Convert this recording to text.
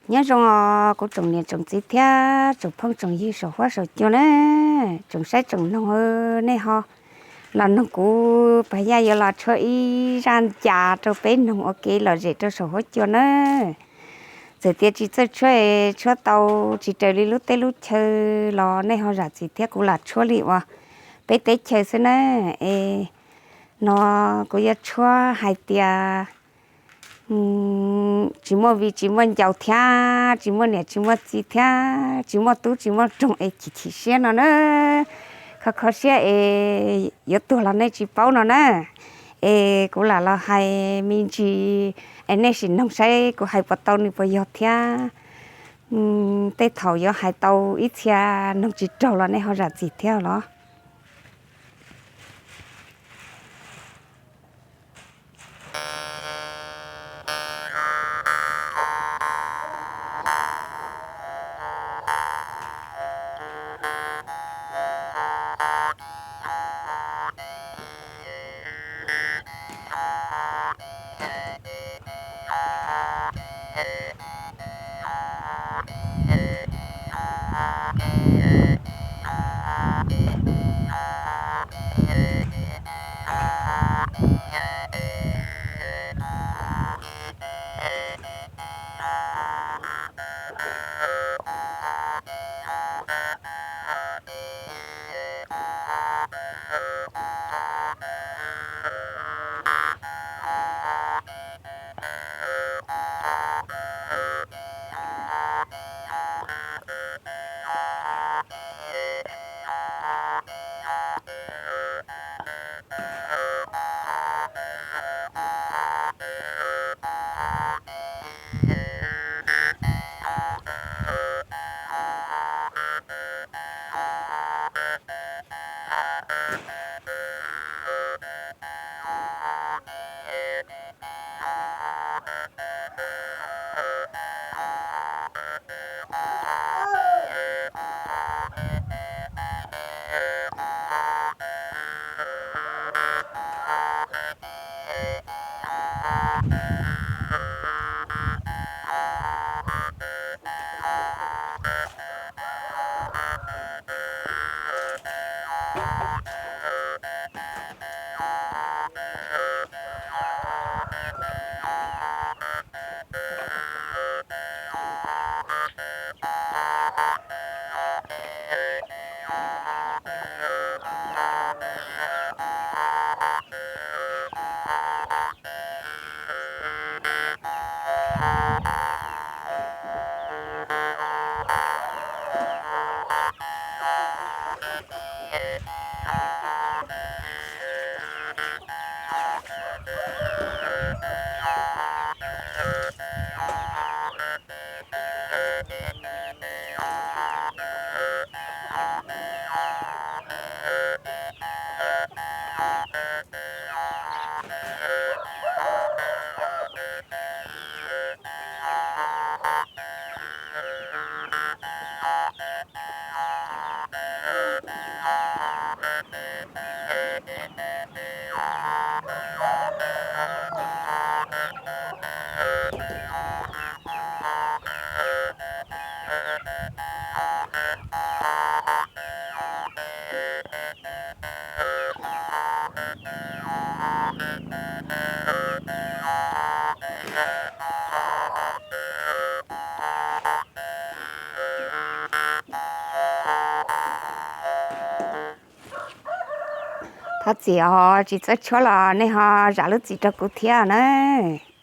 Nyob zoo os kuv tsoom niam tsoom txiv thiab tsoom phooj tsoom ywg saum huab saum cua na, tsoom saib tsoom noog, nej ho los noog kuv pas yaj yuav los tshuab ib zaj ncas rau peb noog ua kev lom zem rau saum huab cua na. Txawm tias tsis txawj tshuab, tshuab tau tsis raws li lub teb lub chaw los nej ho zam txim thiab, kuv lam tshuab li uas peb teb chaws xwb na. Es no kuv yuav tshuab hais tias tsis muaj viv tsis muaj ncaus thiab tsis muaj niam tsis muaj txiv thiab tsis muaj tub tsis muaj roog es chim chim siab no na, kho kho siab es yuav tuag los nej tsis paub no na. Es kuv lam los hais me ntsis es nej sim noog saib kuv hais puas tau nws puas yog thiab. Tej thaum yuav hais tau ib txhia noog tsis raug los nej ho zam txim thiab los. Thov txim os, tsis txawj tshuab los nej ho zam lub txim rau kuv thiab nawb.